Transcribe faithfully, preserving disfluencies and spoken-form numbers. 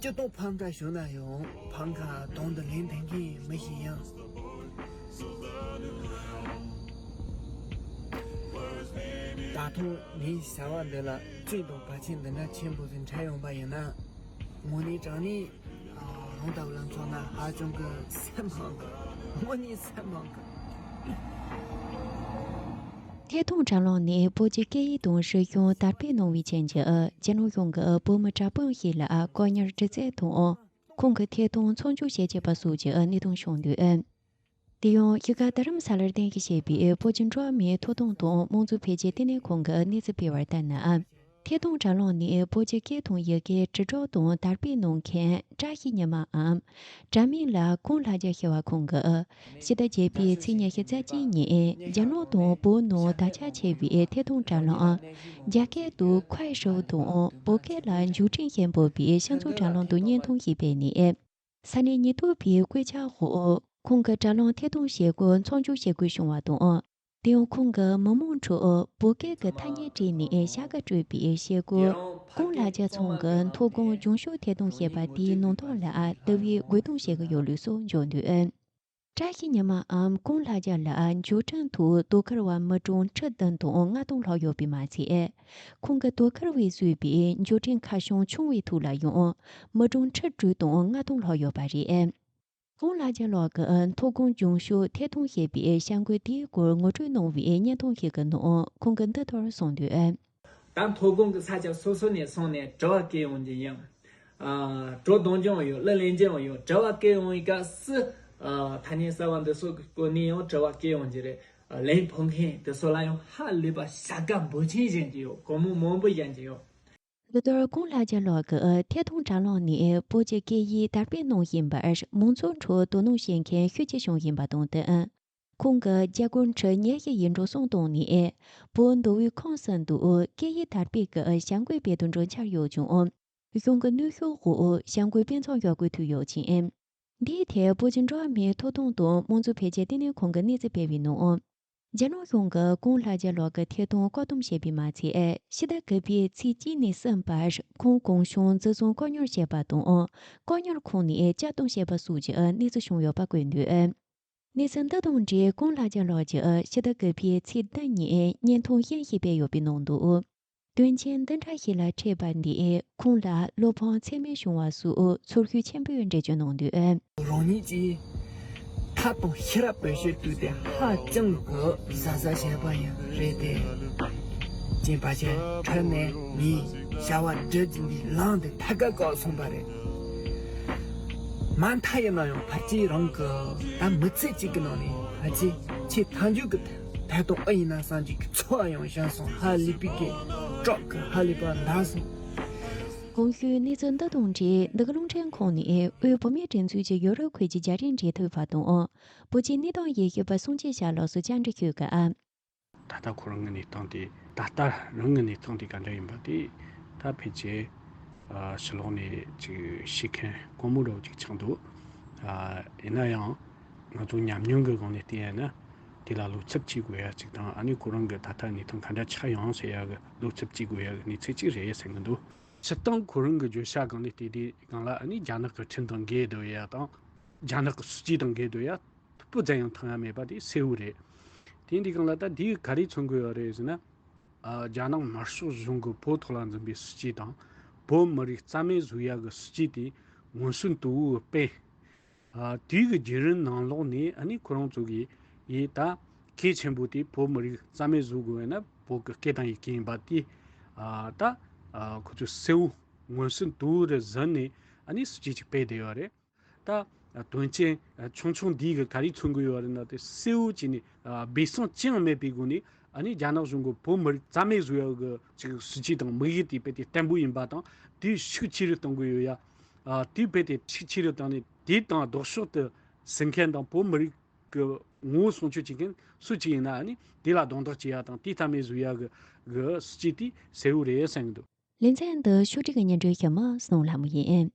སྤྱིར་བཏང་ཕམ་ཁ་བྱུང་ན་ཡང་ཕམ་ཁ་དོན་དུ་ལེན་ཐུབ་མཁན་མི་ཞིག་ཡིན། ད་དུང་ངའི་བྱ་བ་འདི་ལ་བཅུད་དང་བར་ཆད་འདི་འདྲ་ཆེན་པོ་ཞིག་འཕྲད་ཡོང་པ་ཡིན་ན། དངོས་གནས་དྲང་གནས་རང་ལྟ་བུ་ལ་མཚོན་ན་ཧ་ཅང་གི་སེམས་ཕམ་གི། དངོས་གནས་སེམས་ཕམ་གི། ཐད་གཏོང་དྲ་ལམ་ནས་བོད་ཀྱི་སྐད་ཡིག་དང་རིག་གཞུང་དར་སྤེལ་གནང་བའི་རྐྱེན་གྱིས། རྒྱ་ནག་གཞུང་གིས་བོད་མི་དྲག་དཔོན་ཞིག་ལ་བཀག་ཉར་དྲི་རྩད་དང་། ཁོང་གི་ཐད་གཏོང་ཚོགས་འཇུག་བྱེད་ཀྱི་པ་སོགས་ཀྱི་གནས་སྟངས་བྱུང་འདུག། དེ་ཡང་ཡུལ་ཁ་རྡ་རམ་ས་ལར་རྟེན་གཞི་བྱས་པའི་བོད་ཀྱི་འགྲོ་བ་མིའི་ཐོབ་ཐང་དང་དམངས་གཙོ་འཕེལ་རྒྱས་ལྟེ་གནས་ཁང་གིས་གནས་ཚུལ་སྤེལ་བར་ལྟར་ན། ཐད་གཏོང་དྲ་ལམ་ནས་བོད་ཀྱི་སྐད་དང་ཡི་གེ་དྲིལ་སྒྲོག་དང་དར་སྤེལ་གནང་མཁན་བཀྲ་ཤིས་ཉི་མའམ། དྲ་མིང་ལ་ཀུན་ལྷ་རྒྱལ་ཞེས་པ་ཁོང་གིས། ཕྱི་ཟླ་བརྒྱད་པའི་ཚེས་ཉི་ཤུ་རྩ་གཅིག་ཉིན་རྒྱ་ནག་དང་བོད་ནང་དར་ཁྱབ་ཆེ་བའི་ཐད་གཏོང་དྲ་ལམ་རྒྱ་སྐད་དུ་ཁུའེ་ཧྲོའུ་དང་བོད་སྐད་ལ་མཇུག་འབྲས་ཞེས་འབོད་པའི་ཕྱག་མཛོད་དྲ་ལམ་དུ་བརྙན་ཐུང་ཞིག་སྤེལ་ནས། ས་གནས་ཉེན་རྟོག་པའི་བཀོད་ཁྱབ་འོག་ཁོང་གི་དྲ་ལམ་ཐད་གཏོང་བྱེད་སྒོ་མཚམས་འཇོག་བྱེད་དགོས་བྱུང་བ་དང་། དེ་ཡང་ཁོང་གིས་མི་མང་ཁྲོད་བོད་སྐད་ཀྱི་ཐ་སྙད་བྲིས་ནས་བྱ་དགའ་སྤྲོད་པའི་བྱེད་སྒོ་ཀུན་ལྷ་རྒྱལ་ཚང་གི་མཐོ་སྒང་ལྗང་ཤོག་ཐད་གཏོང་བྱས་པ་དེའི་ནང་དོན་ལ་དུ་བའི་རྒོལ་རྡུང་བྱེད་ཀྱི་ཡོད་ལུགས་སོགས་འབྱོར་འདུག། བཀྲ་ཤིས་ཉི་མའམ་ཀུན་ལྷ་རྒྱལ་ལ་འབྱོར་འཕྲིན་ཐོག་དོ་ཁུར་བ་མི་གྲངས་ཁྲི་བདུན་དང་ལྔ་སྟོང་ལྷག་ཡོད་པས་མ་ཚད། ཁོང་གི་དོ་ཁུར་བས་བཟོས་པའི་འབྱོར་འཕྲིན་ཁ་བྱང་ཆུང་བའི་ཐོག་ལ་ཡང་མི་གྲངས་ཁྲི་དྲུག་དང་ལྔ་སྟོང་ལྷག་ཡོད་པ་རེད། ཀུན་ལྷ་རྒྱལ་ལགས་ཀྱིས་མཐོ་སྒང་ལྗང་ཤོག་ཐད་གཏོང་བྱས་པའི་བྱ་འགུལ་དེའི་སྐོར་ངོ་སྤྲོད་གནང་བའི་བརྙན་ཐུང་ཞིག་གི་ནང་ཁོང་གིས་འདི་ལྟར་གསུངས་འདུག། ད་མཐོ་སྒང་གི་ས་ཆ་སོ་སོ་ནས་སོང་ནས་དྲི་བ་བཀོད་ཡོང་གི་ཡིན། ཨ། གྲོ་གཏོང་རྒྱུ་ཡོད། གླུ་ལེན་རྒྱུ་ཡོད། དྲི་བ་བཀོད་ཡོང་བའི་སྐབས་སུ། ཨ། ཐ་སྙད་གསར་བ་འདི་ཚོ་གི་སྐོར་ནས་ཡང་དྲི་བ་བཀོད་ཡོང་གི་རེད། ཨ། ལན་ཕུལ་མཁན་དེ་ཚོ་ལ་ཡང་ཧ་ལས་པ་བྱ་དགའ་འབོར་ཆེན་སྦྱིན་གྱི་ཡོད། སྒོར་མོ་མང་པོ་སྦྱིན་གྱི་ཡོད། འདི་ལྟར་ཀུན་ལྷ་རྒྱལ་ལགས་ཀྱིས་ཐད་གཏོང་དྲ་ལམ་ནས་བོད་ཀྱི་སྐད་ཡིག་དར་སྤེལ་གནང་བཞིན་པར་མང་ཚོགས་ཁྲོད་དོ་སྣང་བྱེད་མཁན་ཤུགས་ཆེ་བྱུང་བཞིན་པ་དང་བསྟུན། ཁོང་གིས་རྒྱ་སྒོར་ཁྲི་ཉི་ཤུ་ཡི་འགྲོ་སོང་བཏང་ནས་བོད་མདོ་དབུས་ཁམས་གསུམ་དུ་སྐད་ཡིག་དར་སྤེལ་གྱི་བྱ་འགུལ་སྤེལ་དུ་འགྲོ་འཆར་ཡོད་ཀྱང་། གཞུང་གི་གནོན་ཤུགས་འོག་བྱ་འགུལ་སྤེལ་མཚམས་འཇོག་དགོས་ཐུག་ཡོད་ཅིང་། འདིའི་ཐད་བོད་ཀྱི་འགྲོ་བ་མིའི་ཐོབ་ཐང་དང་དམངས་གཙོ་འཕེལ་རྒྱས་ལྟེ་གནས་ཁང་གིས་གནས་ཚུལ་སྤེལ་བའི་ནང་། རྒྱ་ནག་གཞུང་གིས་ཀུན་ལྷ་རྒྱལ་ལགས་ཀྱི་ཐད་གཏོང་བཀག་སྡོམ་བྱས་པས་མ་ཚད། ཕྱི་ཟླ་དགུ་པའི་ཚེས་གཅིག་ནས་གསུམ་བར་ཁོང་གུང་གཞུང་འཛིན་བཟུང་བཀག་ཉར་བྱས་པ་དང་། བཀག་ཉར་ཁང་ནས་བསྐྱར་གཏོང་བྱས་པ་སོགས་ཀྱི་གནས་ཚུལ་བྱུང་ཡོད་པ་བཀོད་འདུག། གནས་ཚུལ་འདི་དང་འབྲེལ་ཀུན་ལྷ་རྒྱལ་ལགས་ཀྱིས་ཕྱི་ཟླ་དགུ་པའི་ཚེས་བདུན་ཉིན་བརྙན་ཐུང་གཞན་ཞིག་སྤེལ་ཡོད་པའི་ནང་དུ། དོན་རྐྱེན་འདི་འདྲ་ཞིག་ལ་འཕྲད་པ་འདིས་ཁོང་ལ་བློ་ཕམ་ཚད་མེད་བྱུང་བ་སོགས་ཚོར་ཤུགས་ཆེན་པོས་འགྲེལ་བརྗོད་གནང་འདུག། རང་ཉིད་ཀྱིས་ཐབས་དང་ཤེས་རབ་བེད་སྤྱོད་བཏང་སྟེ་ཧ་ཅང་གི་གཟབ་གཟབ་བྱས་པ་ཡིན། རེད་དེ། གཅེན་པ་ཆེ་ཁྲོད་ནས་ངས་བྱ་བ་སྒྲུབ་ཀྱི་འདི་ལངས་ཏེ་ཐད་ཀར་བཀག་སོང་པ་རེད། མ་མཐའ་ཡིན་ན་ཡང་ཕལ་ཆེར་རང་གི་ད་མི་ཚེ་གཅིག་གི་ནང་ནས་ཕལ་ཆེར་ཆེས་མཐའ་མཇུག་གི་ཐད་གཏོང་ཨེ་ཡིན་ན་བསམ་གྱི་ཚོར་བ་ཡང་བྱུང་སོང་། ཧ་ལས་པའི་གི་སྐྲག་གི་ཧ་ལས་པ་འདར་སོང་། གོང་ཞུས་གནས་ཚུལ་འདི་དང་འབྲེལ་འདི་ག་རླུང་འཕྲིན་ཁང་ནས་དབུས་བོད་མིའི་སྒྲིག་འཛུགས་ཀྱི་ཡོ་རོབ་ཁུལ་གྱི་རྒྱ་རིགས་འབྲེལ་མཐུད་པ་དང་བོད་ཀྱི་གནས་སྟངས་ཡིག་ཞིབ་པ་སུང་ཅེ་ཞའོ་ལགས་སུ་བཅར་འདྲི་ཞུས་སྐབས། ད་ལྟ་ཁོ་རང་གི་གནས་སྟངས་དེ། ད་ལྟ་རང་གི་གནས་སྟངས་དེ་ག་འདྲ་ཡིན་པ་དེ་ད་ཕལ་ཆེར་ཨ་ཕྱི་ལོགས་ནས་ཅིག་ཤེས་མཁན་དཀོན་མོ་འདྲ་བོ་ཅིག་ཆགས་འདུག། ཨ་ཡིན་ན་ཡང་ང་ཚོ་ཉམས་མྱོང་གི་སྒང་ནས་བལྟས་ཡ་ན་དེ་ལ་བློ་འཚབ་བྱེད་དགོས་ཡ་ཅིག་དང་། ཨ་ནི་ཁོ་རང་གི་ད་ལྟ་གནས་སྟངས་ག་འདྲ་ཆགས་ཡོང་ཟེར་ཡ་གི་བློ་འཚབ་བྱེད་དགོས་ཡ་གི་གནས་ཚུལ་ཅིག་རེད་བསམ་གི་འདུག། སྤྱིར་བཏང་ཁོ་རང་གི་བརྗོད་བྱ་སྒང་ནས་བལྟས་དུས་སྒང་ལ། ཨ་ནི་རྒྱ་ནག་གི་ཁྲིམས་དང་འགལ་འདུག་ཡ་དང་། རྒྱ་ནག་གི་སྲིད་ཇུས་དང་འགལ་འདུག་ཡ། སྤུ་ཙམ་ཡང་མཐོང་ཡ་མེད་པ་དེ་གསལ་བོ་རེད། དེ་འདི་སྒང་ལ་ད་འདིས་ག་རེ་མཚོན་གི་ཡོད་རེད་ཟེར་ན། ཨ་རྒྱ་ནག་དམར་ཤོག་གཞུང་གི་བོད་ཐོག་ལ་འཛིན་པའི་སྲིད་ཇུས་དང་། བོད་མི་རིགས་རྩ་མེད་བཟོ་ཡ་གི་སྲིད་ཇུས་དེ་མངོན་སུམ་དུ་སྤེལ། ཨ་དེའི་གི་བརྒྱུད་རིམ་ནང་ལོགས་ནས། ཨ་ནི་ཁོ་རང་ཚོ་གི་ཡིས་ད་གལ་ཆེན་པོ་དེ་བོད་མི་རིགས་རྩ་མེད་བཟོ་དགོས་ན་བོད་ཀྱི་སྐད་དང་ཡི་གེ་ཡིན་པ་དེ། ཨ་ད་ཨ་ཁོ་ཚོས་གསལ་བོ་མངོན་སུམ་དུ་རེ་ཟིན་ནས། ཨ་ནི་སྲིད་ཇུས་ཅིག་སྤེལ་བསྡད་ཡོད་རེད། ད་དོན་རྐྱེན་ཆུང་ཆུང་འདིས་ག་རེ་མཚོན་གི་ཡོད་རེད་ན། དེ་གསལ་བོ་བྱས་ནས་སྦས་གསང་ཅི་ཡང་མེད་པའི་སྒོ་ནས། ཨ་ནི་རྒྱ་ནག་གཞུང་གིས་བོད་མི་རིགས་རྩ་མེད་བཟོ་ཡག་གི་ཅིག་སྲིད་ཇུས་དང་དམིགས་ཡུལ་དེ་དཔེ་དེ་བརྟན་པོ་ཡིན་པ་དང་། དེ་ཤུགས་ཆེ་རུ་གཏོང་གི་ཡོད་ཡ། ཨ་དེ་དཔེ་དེ་ཤུགས་ཆེ་རུ་བཏང་ནས། དེ་དང་ལྡོག་ཕྱོགས་དུ་ཟིན་མཁན་དང་། བོད་མི་རིགས་ཀྱི་ངོ་བོ་སྲུང་སྐྱོབ་བྱེད་མཁན་སུ་ཅིག་ཡིན་ན། ཨ་ནི་དེ་ལ་རྡུང་རྡེག་བྱེད་ཡ་དང་། དེ་རྩ་མེད་བཟོ་ཡ་གི་གི་སྲིད་ཇུས་དེ་གསལ་བོ་རེད་བསམ་གི་འདུག། ལེ་ཚན་འདི་ཕྱོགས་སྒྲིག་གི་སྙན་སྒྲོན་ཞུ་མི་སྣང་ལྷ་མོ་ཡིན།